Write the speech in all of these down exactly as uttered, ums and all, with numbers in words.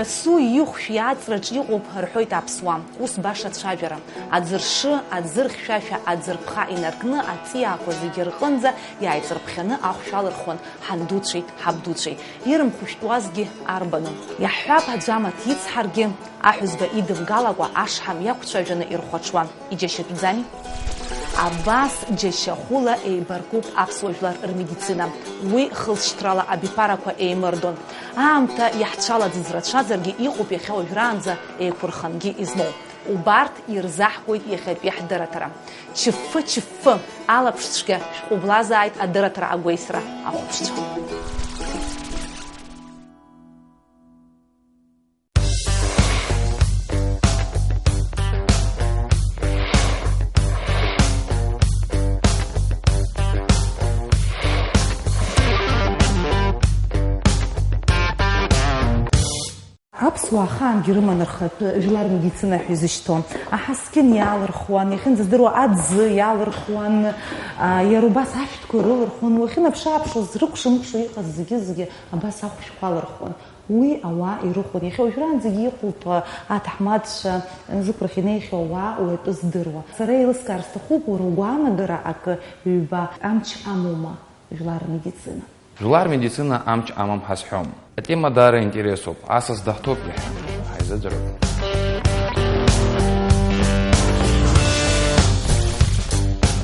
Дасу ихәшә иааҵраҿ иҟоуп, рҳәоит аԥсуаа. Ус баша ацәажәара. Аӡыршы, аӡырхьшәашәа, аӡырԥха инаркны, аҵиаақәа зегьы рҟынӡа иааиҵарԥхьаны ахәшә алырхуан ҳандуцәеи ҳабдуцәеи. Ирымхәышәтәуазгьы арбану? Иаҳҳәап, аӡә амаҭ ицҳаргьы, аҳәызба идымгалакәа ашҳам иақәцәажәаны ирхәаҽуан. Иџьашьатәӡами? Абас џьашьахәыла еибаркуп аԥсуа жәлар рмедицина. Уи хылҵшьҭрала абиԥарақәа еимырдон. Аамҭа иаҳцәалаӡыз рацәазаргьы, иҟоуп иахьа уажәраанӡа еиқәырхангьы измоу. Убарҭ ирзаҳгоит иахьатәи ҳдырраҭара. Чыффы, чыффы! Алаԥшцәгьа шәҟәыблазааит адырраҭара агәеисра ахәаԥшцәа. Аԥсуаа ахаангьы рыман рхатәы жәлар медицина ҳәа изышьҭоу. Аҳаскьын иаалырхуан, иахьынӡаздыруа аӡы иаалырхуан, а, иара убас ашәҭқәа ирылырхуан, уахьынаԥшы-ааԥшуаз рыкәша-мыкәша иҟаз зегьы-зегьы абас ахәшәқәа алырхуан. Уи ауаа ирыхәон. Иахьа уажәраанӡагьы иҟоуп, а, аҭаҳмадцәа, зықәрахь инеихьоу ауаа уи атәы здыруа. Сара еилыскаар сҭахуп, уара угәаанагара акы, ҩба, амч амоума жәлар рмедицина? Жәлар медицина амч амам ҳазҳәом. Атема даара интересуп. Асас даҳҭоуп иаҳа. Ҳаизыӡырҩып.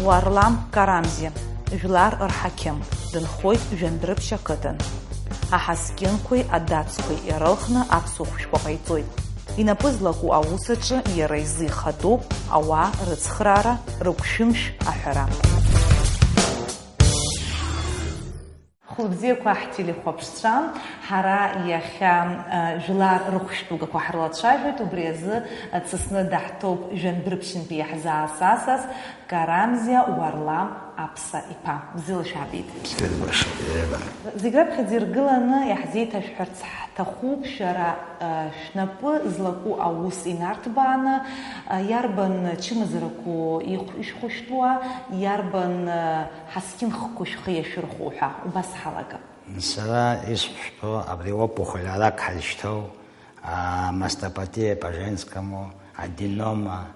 Уарлам Карамзиа, жәлар рҳақьым, дынхоит Жәандәрыԥшь ақыҭан. Аҳаскьынқәеи адацқәеи ирылхны аԥсуа хәшәқәа ҟаиҵоит. Инапы злаку аус аҿы иара изы ихатәуп ауаа рыцхраара, рыгәшәымшә аҳәара. Хәылбзиақәа ҳтелехәаԥшцәа, ҳара иахьа, э, жәлар рыхәшәтәугақәа ҳрылацәажәоит, убри азы, э, дсасны даҳҭоуп Жәандәрыԥшьынтәи иаҳзааз асас Карамзиа Уарлам Аԥса иԥа. Бзиала шәаабеит. Бзиала баша, еба. Зегь раԥхьаӡа иргыланы иаҳзеиҭашәҳәарц ҳҭахуп, шәара, э, шәнапы злаку аус инарҭбааны, э, иарбан чымазарақәоу ихә-, ишәхәышәтәуа, иарбан, э, ҳаскьын хкқәа шәхы иашәырхәо ҳәа, убас ҳалагап. Сара исхәышәтәу абри ауп, ухәылиарак ҳазшьҭоу, а, мастопатия по-женскому, аденома,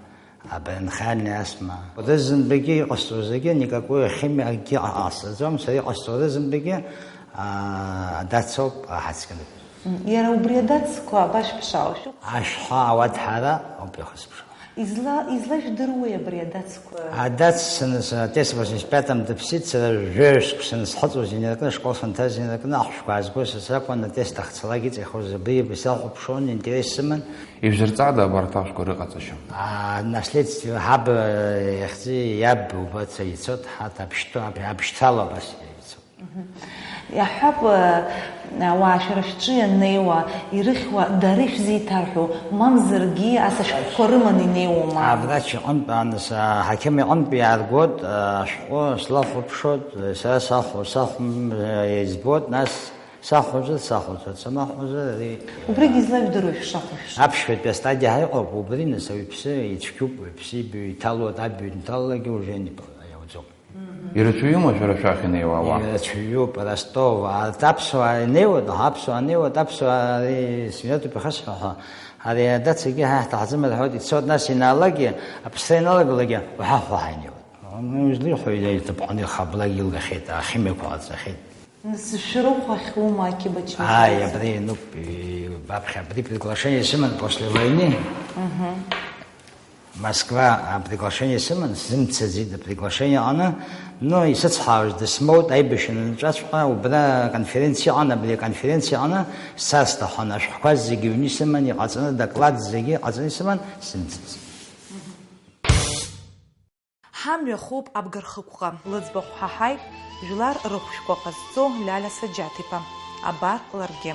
а, бронхиальная астма. Рызынтәыгьы иҟасҵо зегьы, никакой химиа акгьы ҟасҵаӡом, сара иҟасҵо рызынтәыгьы, а, адацоуп, аҳаскьын. Иара убри адацқәа абашәԥшаау, шәыхә- Ашәҳәа ауаҭәҳара ауп ихысԥшаау. Изла-, излажәдыруеи абри адацқәа? Адац сыныс-, атест восемьдесят пятом дыԥсит, сара жәаҩск сынсхыҵуаз инаркны, ашкол санҭаз инаркны, ахәшәқәа аазгоз са сакәын, атест ахьцалак иҵихуаз абри сахәаԥшуан, интерес сыман. Ижәдырҵада абарҭ ахәшәқәа рыҟаҵашьа? А, наследство ҳаб, э, иахьӡи иаб убаца ицот, ҳаҭ абшьҭу-, аб-, абшьҭала абас ицот. Мгм. Иаҳҳәап, э, ауаа шәара шәҿы ианнеиуа, ирыхьуа дара ишәзеиҭарҳәо, мамзаргьы ас ашәҟәқәа рыманы инеиуоума? Аврач иҟынтә, аныс, аҳақьым иҟынтә иааргоит, э, ашәҟәы слахәаԥшуеит, э, сара сахә-, сахәм-, э, избоит, нас сахәаӡоит, сахәаӡоит, самахәаӡо, ари. Убригьы излажәдыруа шәшахәаԥшуа. Аԥшьбатәи астадиа ҳаиҟоуп, убри, нас, ауаҩԥсы ицәгьоуп, ауаҩԥсы ибаҩ иҭалоит, абаҩ нҭалалакгьы уже не п-, иауӡом. Ирацәаҩума шәара шәахь инеиуа ауаа? Ирацәаҩуп, Ростов, арҭ аԥсуаа инеиуеит, аха аԥсуаа неиуеит, аԥсуаа ари сымҩатәуп ихысҳәо ҳәа. Ари адацагьы ҳа ҳҭаҳӡам рҳәоит, ицоит, нас инаалакгьы, аԥсра иналагалакгьы, уҳәа-уҳәа ҳаинеиуеит. Излихәо иҭыԥҟаны ихаблак илгахьеит, ахимиақәа ҟаҵахьеит. Нас шәырыхә ахьума, ақьабач? Ааи, абри иануп, и-, аԥхьа абри приглашение сыман после войны. Мгм. Москва, а, приглашение сыман, сзымцаӡеит априглашение аҟны, но исыцҳауаз дысмоут, аибашьра анаҿаҵәҟьа, убра аконференциа аҟан, абри аконференциа аҟны сцарц сҭахын, ашәҟәқәа зегьы ҩны исыман, иҟаҵаны, доклад зегьы ҟаҵаны исыман, сзымцаӡеит. Ҳамҩа хоуп Абгархықәҟа, лыӡбахә ҳаҳаит, жәлар рыхәшәқәа ҟазҵо Лиалиа Саџьаҭ-иԥа. Абар ларгьы.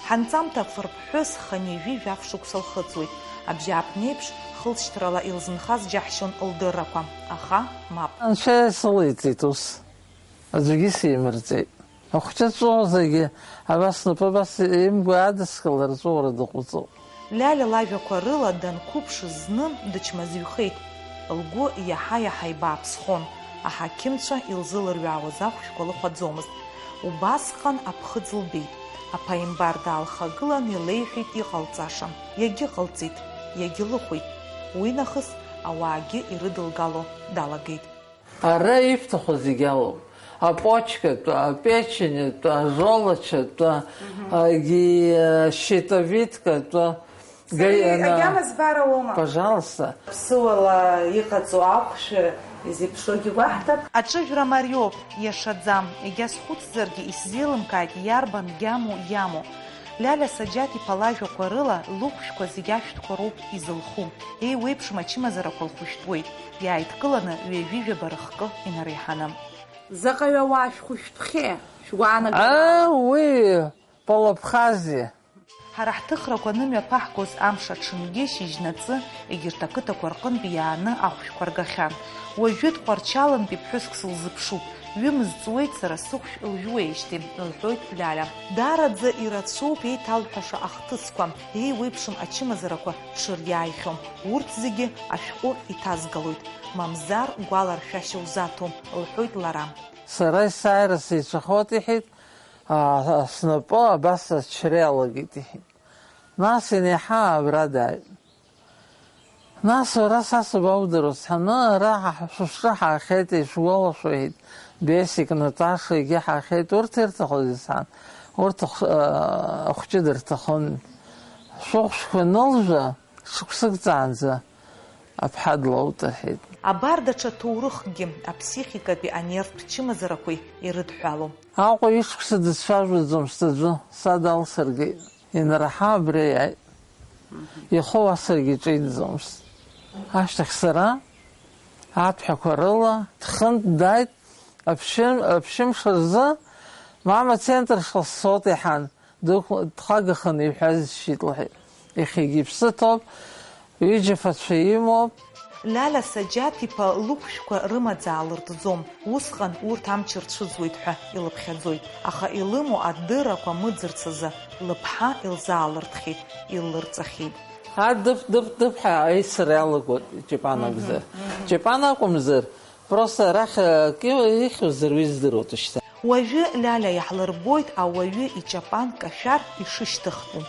Ҳанҵамҭа фырԥҳәыс хынҩажәи жәаф шықәса лхыҵуеит. Абжьааԥнеиԥш, хылҵшьҭрала илзынхаз џьаҳшьон лдыррақәа, аха мап. Анцәа исылеиҵеит ус. Аӡәгьы симырҵеит. Ахәҷы ҵәыуаӡагьы абас снапы абас имгәа адыскылар, ҵәыуара даҟәыҵуп. Лиалиа лажәақәа рыла данқәыԥш зны дычмазаҩхеит. Лгәы иаҳа-иаҳа ибааԥсхон, аҳақьымцәа илзылырҩаауаз ахәшәқәа лыхәаӡомызт. Убасҟан аԥхыӡ лбеит. Аԥааимбар даалхагылан илеиҳәеит иҟалҵаша. Иагьыҟалҵеит, иагьлыхәеит. Уи нахыс ауаагьы ирыдылгало далагеит. Ара ибҭаху зегь алоуп. Апочкатәы, апеченьтәы, ажолачатәы, агьи, э, щитовидкатәы. Гаиана. Агьама збара уоума? Пожалуйста. Ԥсыуала иҟаҵоу ахәшәы изеиԥшроугьы уаҳҭап. Аҿыжәра мариоуп, иашаӡам. Егьа схәыцзаргьы исзеилымкааит иарбан гьаму иамоу. Лиаля Саџьаҭ-иԥа лажәақәа рыла, лыхәшәқәа зегь ашәҭқәа роуп изылху. Еиуеиԥшым ачымазарақәа лхәышәтәуеит. Иааидкыланы ҩажәи жәаба рыхкы инареиҳаны. Заҟаҩы ауаа шәхәышәтәхьеи, шәгәаанагара? Аа, уи Полопхази. Ҳара ҳҭыхрақәа анымҩаԥаҳгоз амш аҽынгьы, шьыжьнаҵы, егьырҭ ақыҭақәа рҟынтә иааны ахәшәқәа ргахьан. Уажәы Тҟәарчалынтәи ԥҳәыск сылзыԥшуп, ҩымз ҵуеит сара сыхәшә лжәуеижьҭеи, лҳәоит Лиаля. Даараӡа ирацәоуп еиҭалҳәаша ахҭысқәа, еиуеиԥшым ачымазарақәа дшыриааихьоу. Урҭ зегьы ашәҟәы иҭазгалоит, мамзар гәаларшәашьа узаҭом, лҳәоит лара. Сара есааира сеицәахоит, иҳәеит, аа, снапы абас ачра иалагеит, иҳәеит. Нас ианиаҳа абра дааит. Нас уара са сабаудыруаз, ҳаны ара ҳа-, шәышҿы ҳаахьеит, ишәгәалашәоит, Бесик, Наташа, егьи ҳаахьеит, урҭ ирҭахузеи, сан? Урҭ ахә-, ахәҷы дырҭахын. Шәыхәшәқәа анылжәа, шықәсыкҵаанӡа аԥҳа длоут, рҳәеит. Абар даҽа ҭоурыхкгьы, аԥсихикатәи анервтә чымазарақәеи ирыдҳәалоу. Аҟәа ишықәса дысцәажәаӡомызт аӡәы, са далсыргеит. Ианраҳа абра иааит. Ихы уасыргьы ҿиҭӡомызт. Ашьҭахь сара, аҭәҳәақәа рыла, дхынтә дааит, аԥшьым-, аԥшьымш рзы, мама, центр шла сцот иҳан, дықә-, дхагаханы иҳәаз џьшьеит лҳәеит. Иахьагьы иԥсы ҭоуп, ҩыџьа ԥацәа имоуп. Лиаля Саџьаҭ-иԥа лыхәшәқәа рымаӡа аалыртӡом, усҟан урҭ амч рцәыӡуеит ҳәа илыԥхьаӡоит, аха илымоу адыррақәа мыӡырц азы лыԥҳа илзаалыртхьеит, иллырҵахьеит. Адыԥ, дыԥ, дыԥ ҳәа аисра иалагоит Ҷапан акәзар. Ҷапан акәымзар, просто арахь акы ихьуазар уи здыруеит шьҭа. Уажәы Лиаля иаҳлырбоит ауаҩы иҷапан кашәар ишышьҭыхтәу.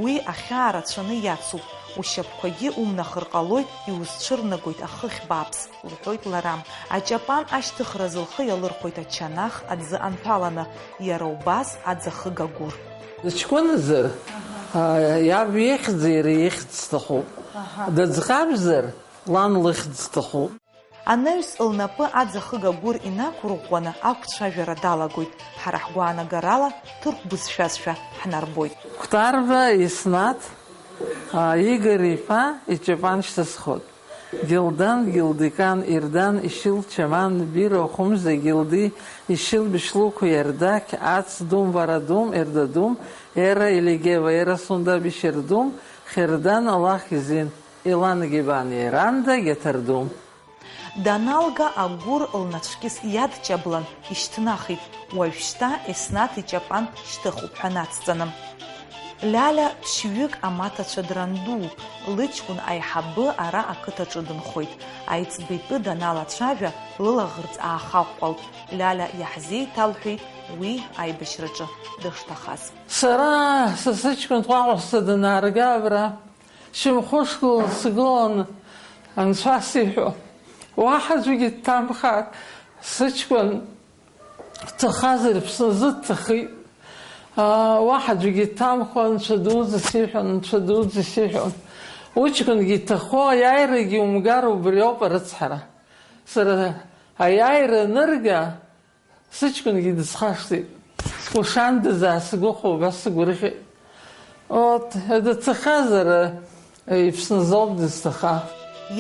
Уи ахьаа рацәаны иацуп, ушьапқәагьы умнахыр ҟалоит, иузцәырнагоит ахыхь бааԥс, лҳәоит лара. Аҷапан ашьҭыхразы лхы иалырхәоит ачанах аӡы анҭәаланы, иара убас аӡахыга гәыр. Дыҷкәыназар, а, иаб ихьӡи иара ихьӡ зҭахуп. Дыӡӷабзар, лан лыхьӡ зҭахуп. Анаҩс лнапы аӡахыга гәыр инақәырӷәӷәаны ақәцәажәара далагоит, ҳара ҳгәаанагарала ҭырқә бызшәазшәа ҳнарбоит. Кәтарба Еснаҭ, а, Игор иԥа иҷапан шьҭысхуеит. Гилдан, Гилдикан, Ирдан, Ишил, Чаман, Бира, Хәымза, Гилди, Ишил, Бишлуқу, Иардақь, Ац, Дум, Варадум, Ердадум, Ера, Илигева, Ера, Сунда, Бишердум, Хердан, Аллах, Изин, Илан, Гибан, Еранда, Геҭардум. Даналга, агәыр лнацәкьыс иадҷаблан ишьҭнахит, уажәшьҭа Еснаҭ иҷапан шьҭыхуп ҳәа нацҵаны. Лиаля ԥшьҩык амаҭацәа драндууп, лыҷкәын аиҳабы ара ақыҭаҿы дынхоит, аиҵбы итәы даналацәажәа, лылаӷырӡ аахаҟәҟәалт, Лиаля иаҳзеиҭалҳәеит уи аибашьраҿы дышҭахаз. Сара са сыҷкәын ҟәаҟәаса данаарга абра, шьамхы шкылан сгылан, анцәа сиҳәо, уаҳа аӡәгьы дҭамхааит, сыҷкәын дҭахазар, Аԥсны зыҭ дҭахеит. Аа, уаҳа аӡәгьы дҭамхуа, Анцәа дуӡӡа сиҳәон, Анцәа дуӡӡа сиҳәон. Уҷкәынгьы иҭахо, аиааирагьы умгар, убриоуп арыцҳара. Сара аиааира анырга, сыҷкәынгьы дысхашҭит. Скәашандаз аасгәахәуа, убас сгәырӷьеит. Вот, дыҭахазар, иԥсныӡоуп дызҭаха.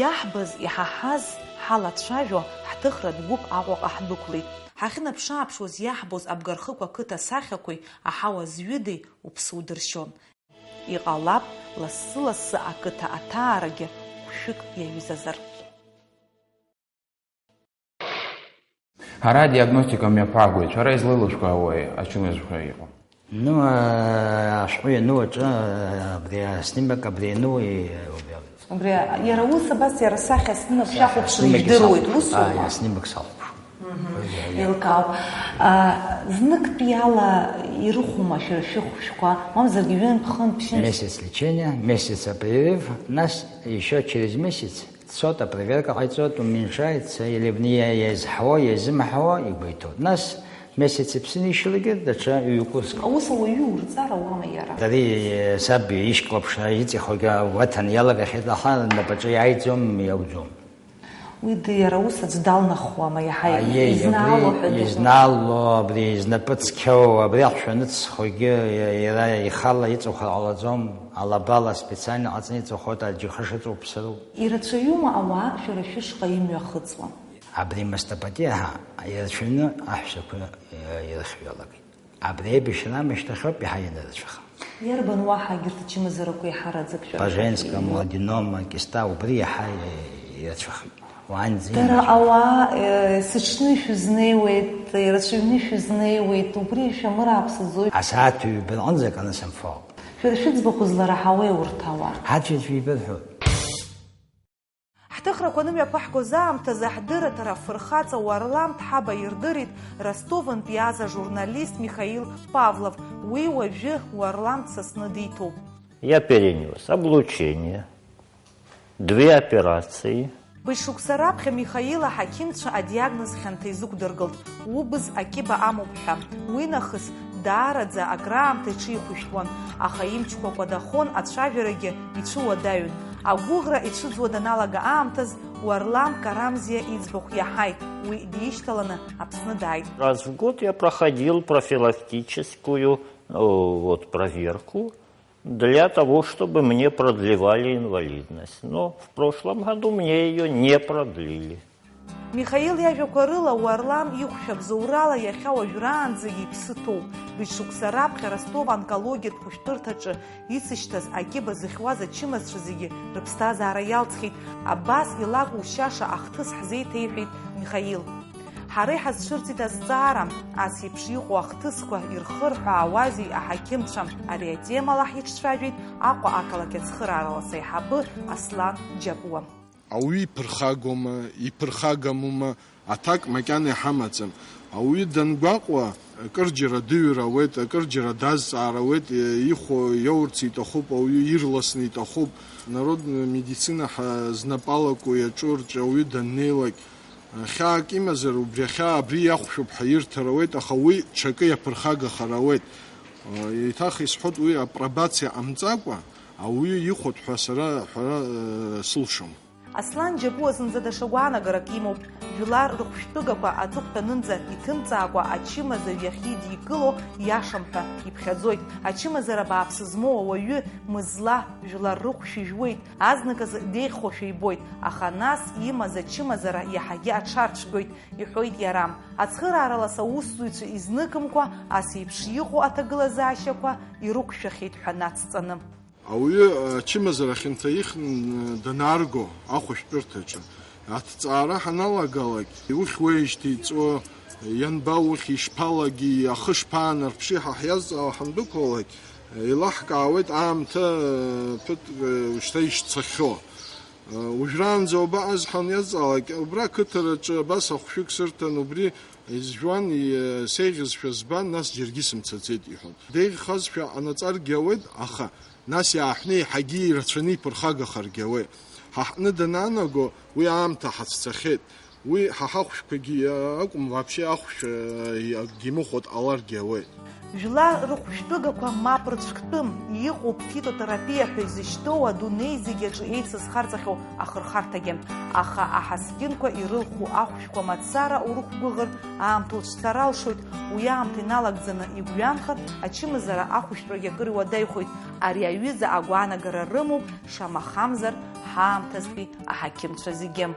Иаҳбаз, иҳаҳаз ҳалацәажәо, ҳҭыхратә гәыԥ Аҟәаҟа ҳдәықәлеит. Ҳахьынаԥшы-ааԥшуаз иаҳбоз Абгархықә ақыҭа асахьақәеи аҳауа зҩыдеи уԥсы удыршьон. Иҟалап, лассы-лассы ақыҭа аҭаарагьы хәшәык иаҩызазар. Ара адиагностика мҩаԥаагоит, шәара излеилышәкаауеи ачымазара иҟоу? Ну, а, ашәҟәы иану аҿы, а, абри аснимок, абри иану, и, убри ауп. Убри, иара ус абас, иара сахьа аснимок шәахәаԥшыр ижәдыруеит, усоума? Аснимок салхәаԥшуеит. Еилкаауп. А, зныктәи ала Ирыхәома шәара шәыхәшәқәа, мамзаргьы ҩынтә-хынтә ԥшьынтә? Месяц лечения, месяц апрерыв, нас ещё через месяц цоит, апроверка ҟаиҵоит, уменьшается или абни иазҳауа, иазымҳауа игәы иҭоуп. Нас месяц иԥсы нишьылгьы даҽа ҩ-курск. Аус ауаҩы урҵар ауама иара? Дари, саб ишьклаԥшра иҵихуагьы агәаҭаны иалагахьеит, аха напаҿы иааиӡом, иауӡом. Уи ди иара ус аӡә далнахуама, иаҳа Аиеи, изнаало абри ҳәа дыҟоуп? Изнаало, абри знапы цқьоу, абри ахәшә аныҵхогьы иа-, иара ихала иҵыхәар ҟалаӡом, алабала специально ҟаҵаны иҵыхәоит, аџьықәреи шыҵоу ԥсыроуп. Ирацәаҩума ауаа шәара шәышҟа имҩахыҵуа? Абри мастапатиаҳа ирацәаҩны аҳәсақәа, э, ирыхҩалагеит. Абри аибашьра аамышьҭахьоуп иаҳа ианырацәаха. Иарбан уаҳа егьырҭ ачымазарақәа еиҳараӡак шәара Баженска, шәахь? Младенома, киста, убри иаҳа ирацәахеит. Уаанӡа Дара имаҷым. Ауаа, э, сыҽны ишәызнеиуеит, ирацәаҩны ишәызнеиуеит, убри шәамырааԥсаӡои? Асааҭ ҩба рҟынӡа аканы сынфо. Шәара шәыӡбахә злараҳауеи урҭ ауаа? Ҳаӡәаӡәы ибырҳәоит. Ҳҭыхрақәа анымҩаԥаҳгоз аамҭазы ҳдырраҭара афырхаҵа Уарлам Ҭҳаба ирдырит Ростовынтә иааз ажурналист Михаил Павлов, уи уажәы Уарлам Сасны диҭоуп. Я перенёс облучение, две операции. Быжь шықәса раԥхьа Михаил аҳақьымцәа адиагноз хьанҭа изықәдыргылт, убз акьыба амоуп ҳәа. Уи нахыс даараӡа акраамҭа иҽихәышәтәуан, аха имчқәа кәадахон, ацәажәарагьы ицәыуадаҩын. Агәыӷра ицәыӡуа даналага аамҭаз, Уарлам Карамзиа иӡбахә иаҳаит, уи дишьҭаланы Аԥсны дааит. Раз в год я проходил профилактическую, э, вот, проверку для того, чтобы мне продлевали инвалидность. Но в прошлом году мне её не продлили. Михаил иажәақәа рыла, Уарлам ихәшә абзоурала иахьа уажәраанӡагьы иԥсы ҭоуп. Быжь шықәса раԥхьа Ростов онкологиатә хәышәтәырҭаҿы исышьҭаз акьыба зыхьуаз ачымазцәа зегьы рыԥсҭазаара иалҵхьеит, абас илакәушьаша ахҭыс ҳзеиҭеиҳәеит Михаил. Ҳара иҳазцәырҵит азҵаара, ас еиԥш иҟоу ахҭысқәа ирхырҳәаауазеи аҳақьымцәа? Ари атемала ҳиҿцәажәеит Аҟәа ақалақь ацхырааралас аиҳабы Аслан Џьапуа. Ауаҩы иԥырхагоума, иԥырхагамума, аҭак макьана иҳамаӡам. Ауаҩы дангәаҟуа, акырџьара адыҩра ауеит, акырџьара дазҵаара ауеит, ихәо иоурц иҭахуп, ауаҩы ирласны иҭахуп. Народная медицина ҳа-, знапалаку иаҿу рҿы ауаҩы даннеилак, хьаак имазар, убри ахьаа абри иахәшәуп ҳәа ирҭар ауеит, аха уи ҽакы иаԥырхагахар ауеит. Еиҭах исҳәоит, уи апробациа ҟамҵакәа ауаҩы ихәоит ҳәа сара ҳәара, э, сылшом. Аслан Џьапуа зынӡа даҽа гәаанагарак имоуп. Жәлар рыхәшәтәыгақәа аҵыхәтәанынӡа иҭымҵаакәа ачымазаҩ иахьидикыло иашам ҳәа иԥхьаӡоит. Ачымазара бааԥс змоу ауаҩы мызла жәлар рыхәшә ижәуеит, азныказы деиӷьхошәа ибоит, аха нас имаз ачымазара иаҳагьы аҽарцәгьоит, иҳәоит иара. Ацхырааралас аусзуҩцәа изныкымкәа ас еиԥш иҟоу аҭагылазаашьақәа ирықәшәахьеит ҳәа нацҵаны. Ауаҩы ачымазара хьанҭа ихьын данаарго ахәышәтәырҭаҿы. Аҭҵаара ҳаналагалак, иухьуеижьҭеи иҵуа, ианба ухьи, ишԥалагеи, ахы шԥаанарԥши ҳәа ҳиазҵаауа ҳандәықәлалак, еилаҳкаауеит аамҭа, ԥыҭк, шьҭа ишцахьоу. Уажәраанӡа уабаҟаз ҳәа аниазҵаалак, убра ақыҭараҿы абас ахәшәык сырҭан, убри изжәуан, и-, сеиӷьызшәа збан, нас џьаргьы сымцаӡеит, иҳәон. Деиӷьхазшәа ҟанаҵаргьы ауеит, аха нас иааҳәны еиҳагьы ирацәаны иԥырхагахаргьы ауеит. Ҳа ҳҟны данаанаго, уи аамҭа ҳацәцахьеит. Уи ҳа ҳахәшәқәагьы акәым, вообще ахәшә, э, акгьы имыхәо дҟаларгьы ауеит. Жәлар рыхәшәтәыгақәа мап рыцәктәым, иҟоуп фитотерапиа ҳәа изышьҭоу адунеи зегь аҿы еицызхарҵахьоу ахырхарҭагьы. Аха аҳаскьынқәа ирылху ахәшәқәа мацара урықәгәыӷыр, аамҭа уцәцар алшоит, уи аамҭа иналагӡаны игәҩамхар, ачымазара ахәшәтәрагьы акыр иуадаҩхоит. Ари аҩыза агәаанагара рымоуп, шамахамзар, ҳаамҭазтәи аҳақьымцәа зегьы.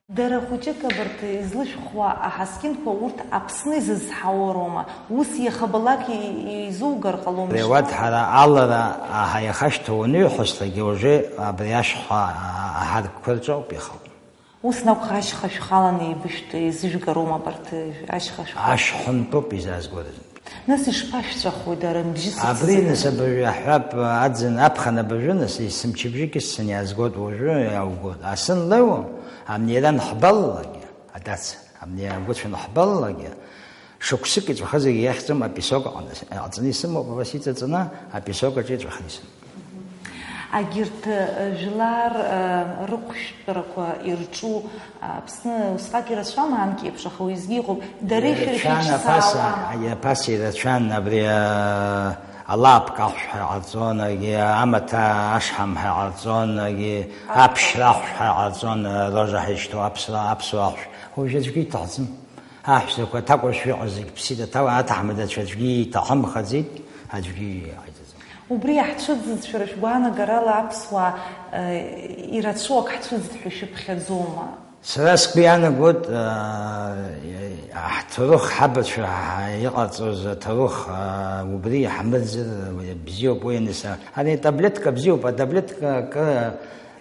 Дара хәыҷык абарҭ излышәхуа аҳаскьынқәа урҭ Аԥсны изызҳауа роума? Ус иахабалак и-, изугар ҟалом. Абри ауаҭәҳара алара аҳа иахашьҭоу уаныҩҳәасрагьы, уже абри ашәҟәқәа аҳаркқәа рҿы ауп иахауа. Ус акәха, ашьха шәхаланы еибышәтәу изыжәгароума абарҭ ашьха шәхала? Ашәхынтәоуп изаазго рзы. Нас ишԥашәҵәахуеи дара, мбжьы сыццакны? Абри, нас, абыржәы аҳәап аӡын аԥхын абыржәы, нас, есымчыбжьык иссаны иаазгоит уажәы иааугоит. Асы анлеиуа, абни иара анҳбалалакгьы, адац, абни агәыцә анҳбалалакгьы, Шықәсык иҵәахызаргьы иахьӡом, апесок аҟны, аҟны исымоуп, абас иҵаҵаны, апесок аҿы иҵәахны исымоуп. Агьырҭ, э, жәлар, э, рыхәшәтәрақәа ирҿу, э, Аԥсны усҟак ирацәам, анкьеиԥш, аха уеизгьы иҟоуп. Дара ишәыршәыцәзаауама? Ирацәан, аԥаса, аԥаса ирацәан, абри, э, алаапк ахәшә ҳәа ҟарҵон, агьи амаҭа ашҳам ҳәа ҟарҵон, агьи аԥшьра ахәшә ҳәа ҟарҵон, э, рожа ҳәа ишьҭоу аԥсра, аԥсуа ахәшә. Уажә аӡәгьы иҭахӡам. Аҳәсақәа аҭакәажә иҟаз зегь ԥсит, аҭа-, аҭаҳмадацәа аӡәгьы иҭахымхаӡеит, аӡәгьы иҟаиҵаӡом. Убри иаҳцәыӡызшәа, шәгәаанагарала аԥсуаа, э, ирацәоу ак ҳцәыӡит ҳәа шәыԥхьаӡома? Сара сгәы иаанагоит, э, ҳҭоурых, ҳабацәа ҳа-, иҟарҵоз аҭоурых, э, убри иҳамырӡыр бзиоуп, уи аныса. Ари атаблетка бзиоуп, атаблетка акы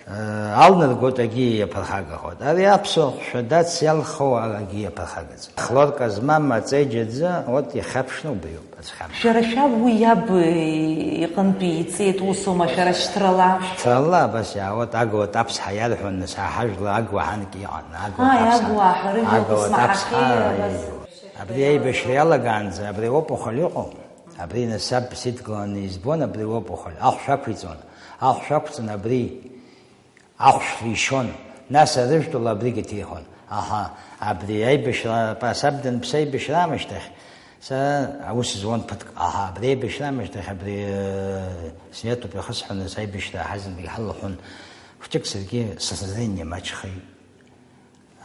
Алнаргоит, агьи иаԥырхагахоит. Ари аԥсуа хәшәадац иалху агьи иаԥырхагаӡом. Хлорка змам аҵеиџь аӡы, вот ихьаԥшны убриоуп, аӡхьамԥш. Шәара шәаб уи иаб иҟынтәи иҵеит усума, шәара шьҭрала? Шьҭрала, абас иаауеит, Агуа Таԥсҳа иарҳәон, нас ҳажәла Агуа ҳанк иҟан, Агуа Ааи, Таԥсҳа. Агуа ҳәа рыжәлақәа Агуа смаҳахьеи, Таԥсҳа, абас? Абри аибашьра иалагаанӡа абри опухоль ыҟоуп. Абри нас саб сидгыланы избон, абри опухоль. Ахәшә ақәиҵон. Ахәшә ақәҵан абри. Ахәшә ишьон, нас арыжәтәыла абригь иҭихуан. Аҳа, абри аибашьра, саб данԥсы аибашьра аамышьҭахь, сара аус зуан ԥыҭк, аҳа, абри аибашьра аамышьҭахь, абри, э, снетуп ихысҳәаны, саибашьра ҳазынгьы ҳалахәын, хәҷык саргьы сразрение маҷхеит.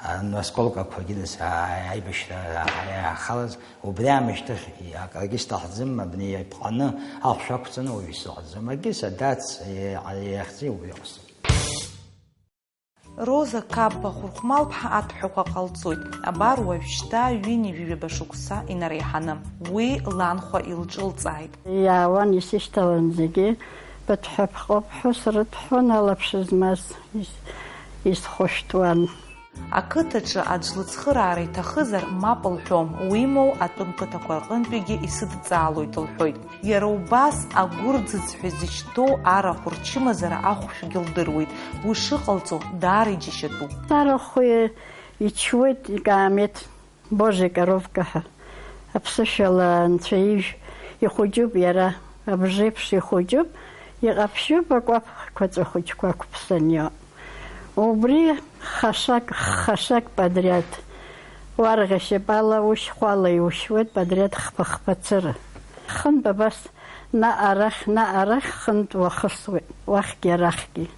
Ан-, асколкақәагьы нас, аа, аибашьра, аа, иаахалаз, убри аамышьҭахь, акыргьы сҭахӡам, абни иаԥҟаны ахәшә ақәҵаны уаҩы исыҟаӡам. Агьыс адац, е-, иахьӡи убри иҟасҵоит. Роза Қапба Хәырхәмалԥҳа аҭәҳәақәа ҟалҵоит. Абар уажәшьҭа ҩынҩажәаба шықәса инареиҳаны. Уи ланхәа илҿылҵааит. Иаауан исышьҭалан зегьы, быҭәҳәа бҟоуп ҳәа срыҭәҳәон алаԥш змаз ис-, исхәышәтәуан. Ақыҭаҿы аӡә лыцхыраара иҭахызар, мап лҳәом, уимоу атәым қыҭақәа рҟынтәигьы исыдҵаалоит, лҳәоит. Иара убас агәырӡыӡ ҳәа изышьҭоу арахә рчымазара ахәшәгьы лдыруеит. Уи шыҟалҵо даара иџьашьатәуп. Арахә ичуеит икаамеҭ, божеи коровка ҳәа. Аԥсышәала анцәа ижә ихәыҷуп иара, абжеиԥш ихәыҷуп, иҟаԥшьуп акәаԥқәа ҵәахәыҷқәа ақәԥсан иоуп. Убри хашак, хашак подриад, уарӷьа шьапала, ушьхәала иушьуеит подриад хԥа-хԥа цыра. Хынтә абас наҟ-арахь, наҟ-арахь хынтә уахысуеит, уахьгьы арахьгьы.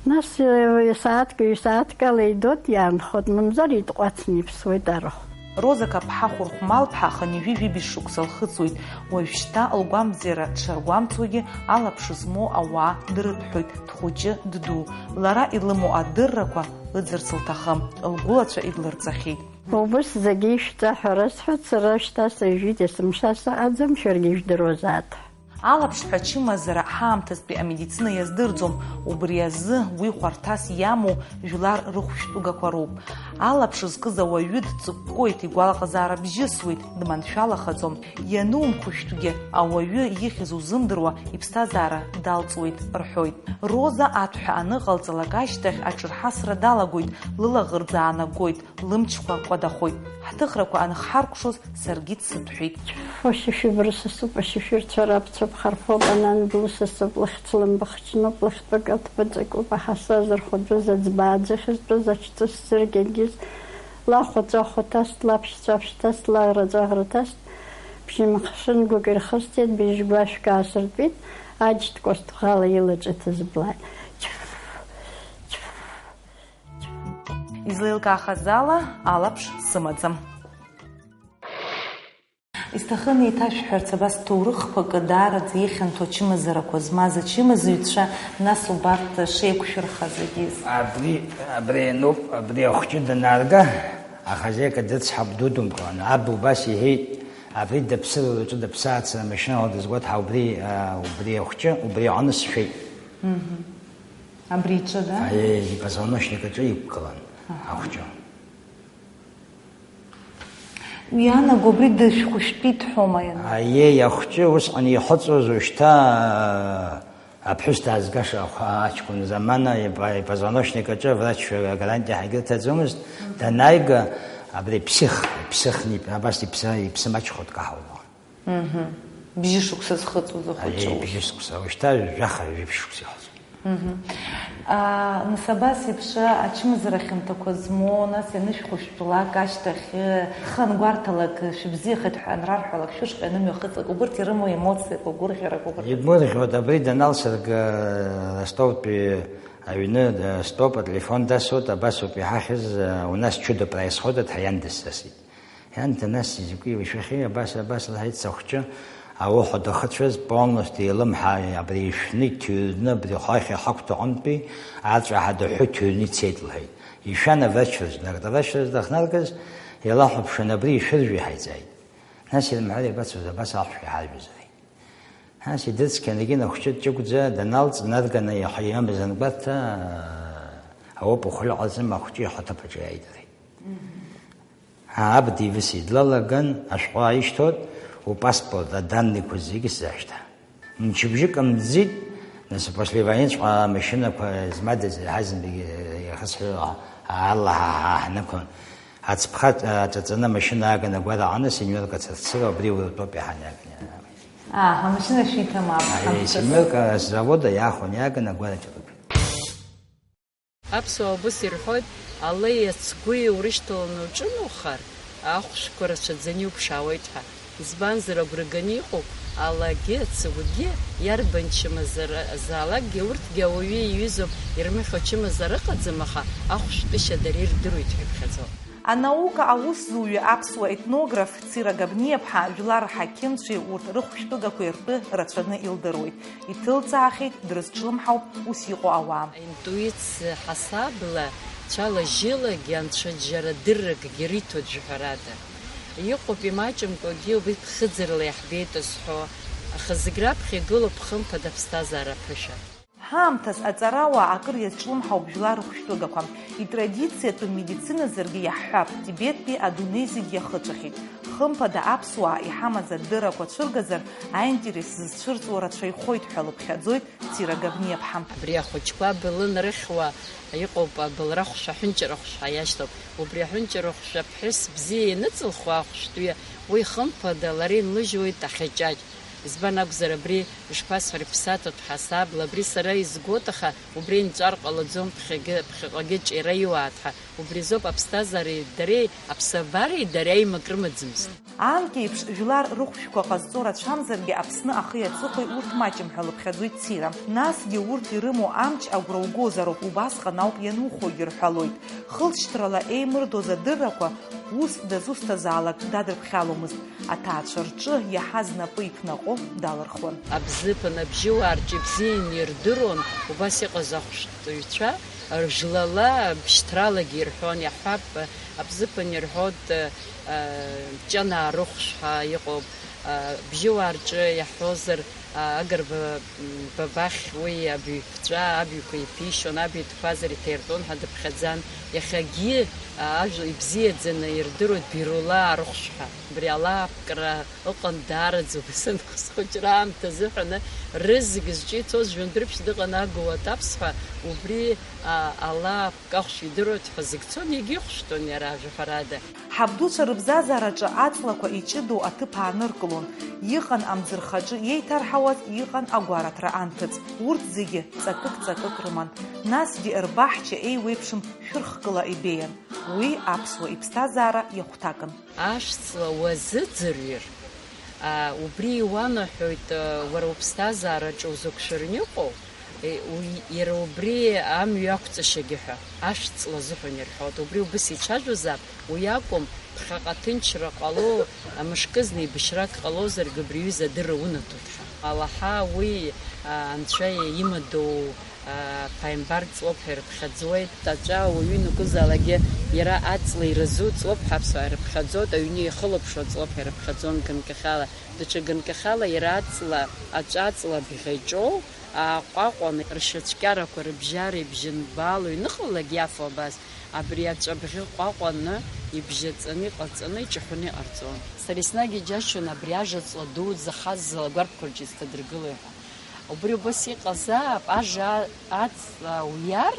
Нас, э, сааҭк, ҩ-сааҭк ала идоит, иаанхоит, мамзар итҟәацны иԥсуеит арахә. Роза Қапба Хәырхәмалԥҳа хынҩажәи жәибжь шықәса лхыҵуеит. Уажәшьҭа лгәамҵира дшаргәамҵуагьы алаԥш змоу ауаа дрыҭәҳәоит, дхәыҷы, дду. Лара илымоу адыррақәа ыӡырц лҭахым, лгәылацәа идлырҵахьеит. Убыс зегьы ишәҵа ҳәа рысҳәоит, сара шьҭа сыжәит, есымша сыҟаӡам, шәаргьы ижәдыруазаап. Алаԥш ҳәа ачымазара ҳаамҭазтәи амедицина иаздырӡом, убри азы уи хәарҭас иамоу жәлар рыхәшәтәыгақәа роуп. Алаԥш зкыз ауаҩы дҵыкәкәоит, игәалаҟазаара бжьысуеит, дманшәалахаӡом. Ианумхәышәтәгьы, ауаҩы ихьыз узымдыруа иԥсҭазаара далҵуеит, рҳәоит. Роза аҭәҳәа аныҟалҵалак ашьҭахь аҿырҳасра далагоит, лылаӷырӡ аанагоит, лымчқәа кәадахоит. Ҳҭыхрақәа анхҳаркәшоз, саргьы дсыҭәҳәеит. Ашьышәыбра сасуп, ашьышәырцәа раԥцәа бхарфоуп, анан ду сасуп, лыхьӡ лымбахҽноуп, лыхьтәы каҭбаҵакуп, аҳасаз рхәыдыз аӡбааӡы хьызтәыз ачҵыс зыргьагьыз, лахәаҵәахәа ҭаст, лаԥшьцәаԥшь ҭаст, лаӷраҵәаӷра ҭаст, бжьымхшынгәык ирхысҵеит, быжь гәашәк аасыртәеит, аџьтә кәасҭӷала илаҿыҭыз блааит. Излеилкаахаз ала, алаԥш сымаӡам. Исҭахын еиҭашәҳәарц абас ҭоурыхқәак даараӡа ихьанҭоу ачымазарақәа змаз ачымазаҩцәа, нас убарҭ шеиқәшәырхаз агьиз. Абри, абри ануп, абри ахәҷы данаарга, ахазека дыцҳап, дудумкылан. Аб убас иҳәеит, абри дыԥсыр уаҵәы дыԥсаацыр амашьынала дызгәаҭҳа, убри, а, убри ахәҷы, убри аҟны сшәеит. Мгм. Абри иҿы, да? Аиеи, ипозвоночник аҿы иқәгылан, аҳа, ахәҷы. Иаанаго абри дышәхәышәтәит ҳәома иану? Аиеи, ахәҷы усҟан ихыҵуаз уажәшьҭа аԥҳәыс даазгаша ахә-, аҷкәын замана ипо-, ипозвоночник аҿы аврач гарантиа ҳәагьы лҭаӡомызт. Данааига, Абри ԥсих, ԥсихны, абас иԥсы, иԥсы маҷхо дкаҳаума? Мгм. Бжьышықәса зхыҵуаз ахәыҷы. Аиеи, бжьышықәса, уажәшьҭа жәаха, жәиԥшь шықәса иҳәозу. Мгм. А, нас абас еиԥш ачымазара хьанҭақәа змоу, нас ианышәхәышәтәлак ашьҭахь, хыхьынтә гәарҭалак шәыбзиахеит ҳәа анрарҳәалак, шәышҟа ианымҩахыҵлак, убырҭ ирымоу емоциақәа, гәырӷьарак, убырҭ. Игәырӷьоит, абри даналсырга, Ростовтәи аҩны, э, стоп, ателефон дасуеит, абасоуп иҳахьыз, э, у нас чудо происходит, ҳәа иан дысҵасит. Иан, нас изакәи ишәахьеи, абас, абас, лҳәеит, сыхәҷы, ауха дахыцәаз, полностью илымҳа абри ишәны, иҭыҩрны, абри хахь иҳақәҭәо аҟынтәи, аҵәа ҳадыҳәҳәо иҭыҩрны ицеит, лҳәеит. Ишәан аврачраз днаргт, аврачраз дахнаргаз, илахәаԥшын, абри ишәыржәи ҳаиҵааит. Нас илымҳәар иабацоз, абас ахәшә иҳаржәыз, лҳәеит. Нас идыцқьан, егьи ахәҷы ҷыгәӡа даналҵ, нарганы иаҳа иамаз ангәарҭа, ауп ухәылҟазым ахәҷы ихаҭыԥаҿы иааидырит. Аб дивысит, длалаган, ашәҟәы ааишьҭуеит, упаспорт, аданныйқәа зегьы сзашьҭа. Мчыбжьык амӡит, нас, послевоенныҵәҟьа амашьынақәа змадаз, ҳазынтәыгьы иахысҳәо алла ҳа-, ҳа-, ҳнықәын. Ацԥха, а, ҵаҵаны амашьына ааган агәара аҟаны, сеньорка цырцыра, убри уаҩытәоуп иаҳан иааган. Аа, амашьына шәиҭама, аԥхамшьа? Аиеи, сеньорка азавод иаахәон иааган агәара ҷыдоуп. Аԥсуаа убыс ирҳәоит, ала иацгәы иурышьҭаланы уҿынухар, ахәшәқәа рацәаӡаны иуԥшаауеит ҳәа. Избанзар, агәра ганы иҟоуп, алагьы ацыгәгьы иарбан чымазара-, заалакгьы, урҭгьы ауаҩы иҩызоуп, ирмыхьуа чымазара ыҟаӡам, аха ахәшәтәышьа дара ирдыруеит ҳәа иԥхьаӡоуп. Анаука аусзуҩы аԥсуа етнограф Цира Габниаԥҳа жәлар рҳақьымцәеи урҭ рыхәшәтәыгақәеи ртәы рацәаны илдыруеит. Иҭылҵаахьеит, дрызҿлымҳауп ус иҟоу ауаа. Аинтуициа ҳасабла, цәала-жьылагьы анцәа џьара дырракгьы риҭоит, жәаҳәарада. Иҟоуп, имаҷымкәагьы убри ԥхыӡырла иаҳбеит зҳәо, аха зегь раԥхьа игылоуп хымԥада аԥсҭазаара аԥышәа. Ҳаамҭаз аҵарауаа акыр иазҿлымҳауп жәлар рыхәшәтәыгақәа. Итрадициатәым медициназаргьы иаҳҳәап, Тибеттәи адунеи зегь иахыҵәахьеит. Хымԥада, аԥсуаа иҳамаз адыррақәа цәыргазар, аинтерес зызцәырҵуа рацәаҩхоит ҳәа лыԥхьаӡоит Цира Габниаԥҳа. Абри ахәыҷқәа былын рыхьуа иҟоуп, абылра хәшәы, аҳәынҷара хәшәы ҳәа иашьҭоуп. Убри аҳәынҷара хәшәы аԥҳәыс бзиа ианыҵылхуа ахәшәтәҩы, уи хымԥада лара инлыжьуеит ахьаҷаҷ. Избан акәзар, абри ишԥасҳәари, ԥсаҭатә ҳасабла, абри сара изгоит, аха убри инҵәар ҟалаӡом, ԥхьагьы, ԥхьаҟагьы ҿиара иуааит ҳәа. Убри азоуп аԥсҭазаареи дареи, аԥсабареи дареи аимак рымаӡамызт. Анкьеиԥш жәлар рыхәшәқәа ҟазҵо рацәамзаргьы, Аԥсны ахи аҵыхәеи урҭ маҷым ҳәа лыԥхьаӡоит Цира. Насгьы урҭ ирымоу амч агәра угозароуп, убасҟан ауп ианухәогьы рҳәалоит. Хылҵшьҭрала еимырдоз адыррақәа ус дазусҭазаалак дадырԥхьаломызт. Аҭаацәа рҿы иаҳа знапы иқәнаҟьо далырхуан. Абзыԥын абжьыуаа рҿы ибзианы ирдыруан убас иҟаз ахәшәтәыҩцәа, ржәлала, бшьҭралагьы ирҳәон, иаҳҳәап, Абзыԥын ирҳәоит, э, Ҷанаа рыхәшә ҳәа иҟоуп, э, бжьыуаа рҿы иаҳҳәозар, э, Агрба, м, Бабахь уи абаҩԥҵәа, абаҩқәа иԥишьон, абаҩ ҭқәазар иҭаиртәон ҳәа дыԥхьаӡан. Иахьагьы, э, ажәа ибзиаӡаны ирдыруеит Бирулаа рыхәшә ҳәа. Убри алаапкра ыҟан даараӡа убас анхы схәыҷра аамҭазы ҳәаны, рызегь зҿы ицоз Жәандәрыԥшь дыҟан Агуа Таԥс ҳәа, убри, а, алаапк ахәшә идыруеит ҳәа зегь цон, егьихәшәтәын иара, жәаҳәарада. Ҳабдуцәа рыбзазаараҿы аҵлақәа иҷыдоу аҭыԥ ааныркылон, иҟан амӡырхаҿы иеиҭарҳауаз, иҟан агәараҭра анҭыҵ, урҭ зегьы ҵакык-ҵакык рыман, насгьы рбаҳча еиуеиԥшым шәырхкыла ибеиан. Уи аԥсуа иԥсҭазаара иахәҭакын. Ашәҵла уазыӡырҩыр, а, убри иуанаҳәоит, а, уара уԥсҭазаараҿы узықәшәараны иҟоу, е, уи, иара убри амҩа ақәҵашьагьы ҳәа, ашәҵла азыҳәан ирҳәоит. Убри убыс ицәажәозаап, уи акәым, ԥхьаҟа ҭынчра ҟало, а, мышкызны еибашьрак ҟалозаргьы убри аҩыза адырра унаҭоит ҳәа. Алаҳа уи, а, анцәа имадоу Аԥааимбар ҵлоуп ҳәа ирыԥхьаӡоит. Аҵәа ауаҩы ианакәызаалакгьы иара аҵла иразу ҵлоуп ҳәа аԥсуаа ирыԥхьаӡоит, аҩны ихылаԥшуа ҵлоуп ҳәа ирыԥхьаӡон ганкахьала. Даҽа ганкахьала иара аҵла, аҵәа аҵла абӷьы иҿоу, ааҟәаҟәан, ршьацәкьарақәа, рыбжьара ибжьанбалоу ианыҟалалак иафо абас, абри аҵәа абӷьы ҟәаҟәаны, ибжьаҵаны иҟаҵаны, иҿаҳәаны иҟарҵон. Сара еснагь иџьасшьон абри ажа ҵла ду захаззала агәарԥқәа рҿы изҭадыргылои ҳәа. Убри убас иҟазаап, ажа аҵла уиар,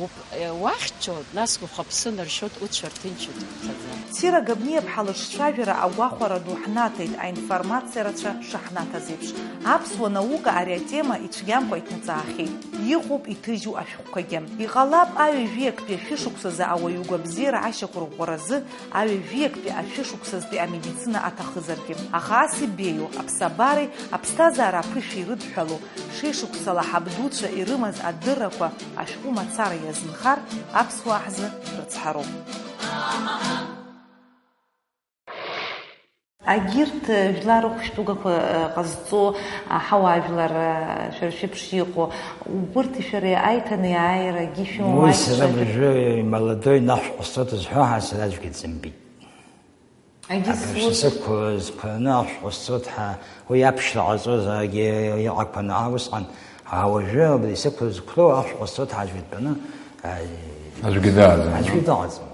Уп-, е, уахьчо, нас ухаԥсы наршьоит, уцәа рҭынчуеит хәҭаӡа. Сира Габниаԥҳа лыҿцәажәара агәахәара ду ҳнаҭеит, аинформациа рацәа шаҳнаҭаз еиԥш. Аԥсуа наука ари атема ицәгьамкәа иҭнаҵаахьеит. Иҟоуп иҭыжьу ашәҟәқәагьы. Иҟалап аҩажәи актәи ашәышықәсазы ауаҩы игәабзиара ашьақәырӷәӷәаразы аҩажәиактәи ашәышықәсазтәи амедицина аҭахызаргьы. Аха ас ибеиоу, аԥсабареи аԥсҭазаара аԥышәеи ирыдҳәалоу, шеишықәсала ҳабдуцәа ирымаз адыррақәа ашәҟәы мацара иазынхар, аԥсуаа ҳзы рыцҳароуп. Агьырҭ, э, жәлар рыхәшәтәыгақәа, э, ҟазҵо, аҳауаажәлар, э, шәара шәеиԥш иҟоу, убырҭи шәареи аиҭанеиааирагьы шәымоу? Уи сара аиҿцәажәара? Уажәы имолодой нахә ҟасҵоит зҳәо ҳәа сара аӡәгьы дзымбеит. Егьыс Абри урҭ сықәлаз ԥаны ахә ҟасҵоит ҳәа, уи аԥшра ҟаҵозаргьы иҟақәаны, а, усҟан, а, уажәы абри сықәлаз зықәлоу ахә ҟасҵоит ҳәа аӡәгьы дтәаны, а, Аӡәгьы дааӡам. Аӡәгьы дааӡам.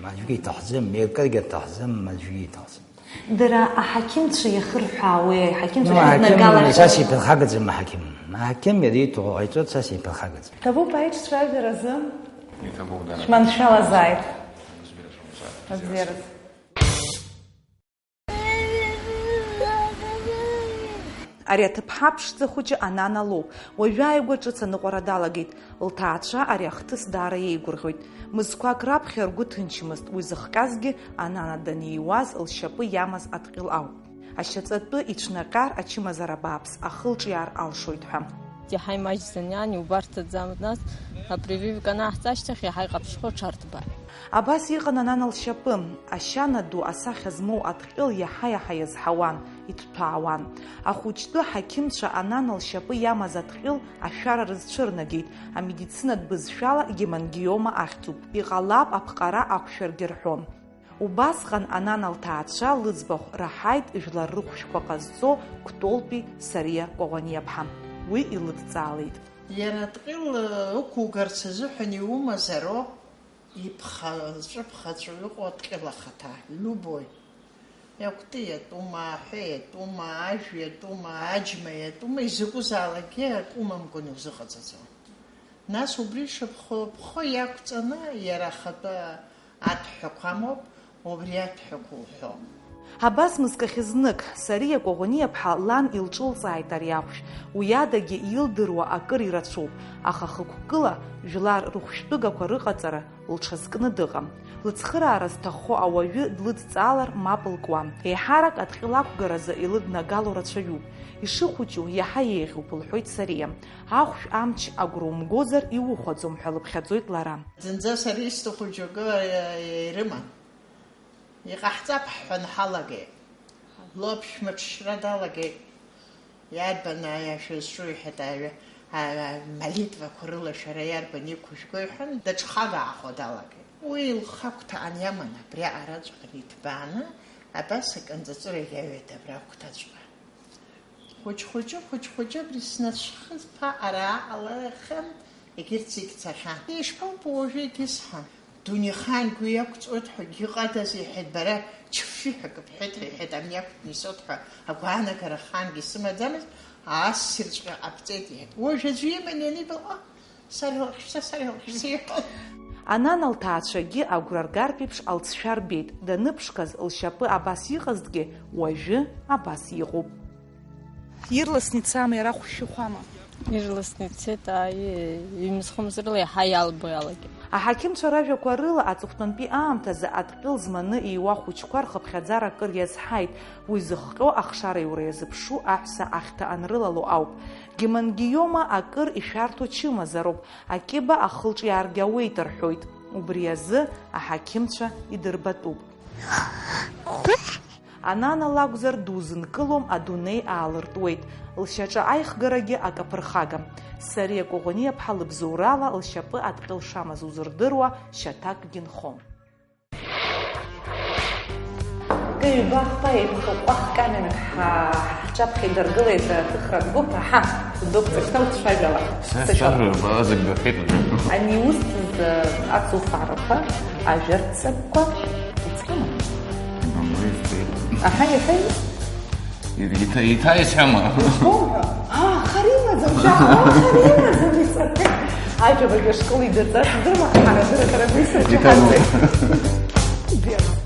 Аӡәгьы иҭахӡам, акыргьы аҭахӡам, аӡәгьы иҭахӡам. Дара аҳақьымцәа иахырҳәаауеи, аҳақьымцәа Ну, аҳақьым шәыднагалахьоу? Са сиԥырхагаӡам аҳақьым. Аҳақьым иара ииҭаху ҟаиҵоит, са сиԥырхагаӡам. Ҭабуп аиҿцәажәаразы. Иҭабуп, дад. Шәманшәалазааит. Абзиараз. Ари аҭыԥҳа ԥшӡа хәыҷы Анана лоуп. Уажәы ааигәа ҿыц аныҟәара далагеит. Лҭаацәа ари ахҭыс даара иеигәырӷьоит. Мызқәак раԥхьа ргәы ҭынчмызт, уи зыхҟьазгьы Анана даниуаз лшьапы иамаз адҟьыл ауп. Ашьаҵатәы ицәнаҟьар ачымазара бааԥс, ахы лҿиаар алшоит ҳәа. Иаҳа имаҷӡан иан, иубарҭаӡамызт, нас апрививка анаҳҵа ашьҭахь иаҳа иҟаԥшьхо ҽарҭбааит. Абас иҟан Анана лшьапы, ашьана ду асахьа змоу адҟьыл иаҳа-иаҳа иазҳауан, иҭҭәаауан. Ахәыҷтәы ҳақьымцәа Анана лшьапы иамаз адҟьыл ашәара рызцәырнагеит, амедицинатә бызшәала гемангиома ахьӡуп, иҟалап аԥҟара ақәшәаргьы рҳәон. Убасҟан Анана лҭаацәа лыӡбахә раҳаит жәлар рыхәшәқәа ҟазҵо Кәтолтәи Сариа Коӷониаԥҳа. Уи илыдҵаалеит. Иара адҟьыл ықәугарц азыҳәан иумазароуп иԥхаҵәы-ԥхаҵәо иҟоу адҟьыл ахаҭа, любой. Акәты иатәума, аҳәа иатәума, ажә иатәума, аџьма иатәума, изакәызаалакгьы акы умамкәан иузыҟаҵаӡом. Нас убри шыԥхо, ԥхо иақәҵаны, иара ахатәы аҭәҳәақәа амоуп, убри аҭәҳәақәа уҳәо. Абас мызкахьы знык, Сариа Коӷониаԥҳа лан илҿылҵааит ари ахәшә, уи адагьы илдыруа акыр ирацәоуп, аха хықәкыла жәлар рыхәшәтәыгақәа рыҟаҵара лҽазкны дыҟам. Лыцхыраара зҭаххо ауаҩы длыдҵаалар мап лкуам. Еиҳарак адҟьыл ақәгаразы илыднагало рацәаҩуп. Ишыхәыҷу иаҳа еиӷьуп, лҳәоит Сариа. Ахәшә амч агәра умгозар иухәаӡом ҳәа лыԥхьаӡоит лара. Зынӡа сара исҭаху џьоукы ирыман. Иҟаҳҵап ҳҳәан ҳалагеит. Лоуп, шәмыҽшьра далагеит. Иарбан аиашәа зҿу иҳәеит, аҩы, а, а, молитвақәа рыла шәара иарбан иқәыжәго иҳәан, даҽхагааха далагеит. Уи лхы агәҭаан иаман абри араҵәҟьа иҭбааны, абас аканҵаҵәыра иаҩит абра агәҭаҵәҟьа. Хәыҷ-хәыҷы, хәыҷ-хәыҷы абри снацәхыԥа ара аҟалахьан, егьырҭ зегь цахьан. Ишԥоубо уажәы егьысҳәам. Дунеихаангьы уи иақәҵуеит ҳәагьы ыҟадаз, иҳәеит, бара чффиҳәа акы бҳәеит ҳәа, иҳәеит, ами иақәтәаны исоуп ҳәа агәаанагара ахаангьы исымаӡамызт, ассирҵәҟьа ҟабҵеит, иҳәеит. Уажә аӡәы иман ианибалак, сарҳәалахьшәа, сарҳәалахьшәа иҳәон. Анана лҭаацәагьы агәра ргартә еиԥш алҵшәа рбеит, даныԥшқаз лшьапы абас иҟазҭгьы, уажәы абас иҟоуп. Ирласны ицама, иара хәшәыхәама? Ирласны ицеит, ааи, ҩымз-хымз рыла иаҳа иалбо иалагеит. Аҳақьымцәа ражәақәа рыла, аҵыхәтәантәи аамҭазы адҟьыл зманы ииуа ахәыҷқәа рхыԥхьаӡара акыр иазҳаит, уи зыхҟьо ахшара иура иазыԥшу аҳәса ахьҭа анрылало ауп. Гемангиома акыр ишәарҭоу чымазароуп, акьыба ахылҿиааргьы ауеит рҳәоит. Убри азы аҳақьымцәа идырбатәуп. Анана лакәзар, дузынкылом, адунеи аалыртуеит. Лшьаҿа аихгарагьы акаԥырхагам. Сариа Коӷониаԥҳа лыбзоурала лшьапы адҟьыл шамаз узырдыруа шьаҭакгьы нхом. Акы ҩба-хԥа еиқәхаҟәҟәа ҳкамерахь ҳа-, ҳаҳҿаԥхьа идыргылеит аҭыхратә гәыԥ, аҳа, доктор, шьҭа уцәажәала. Сара сцәажәара базыгӡахеит уажәы. Ани усҭаз, э, ацуфарақәа, ажәа рццакқәа уцрыма? Мамоу избеит. Аҳа, иаҳәеи? Иҭа-, иҭаисҳәама? Ишԥоуҳәо? Аа, хар имаӡам, шәа, аа, хар имаӡам, исырҳәеит. Аџьабатәи ашкол идырҵаз здырма, ҳара адырраҭара агәеисра Иҭабуп. ҳарҵеит. Бзиала.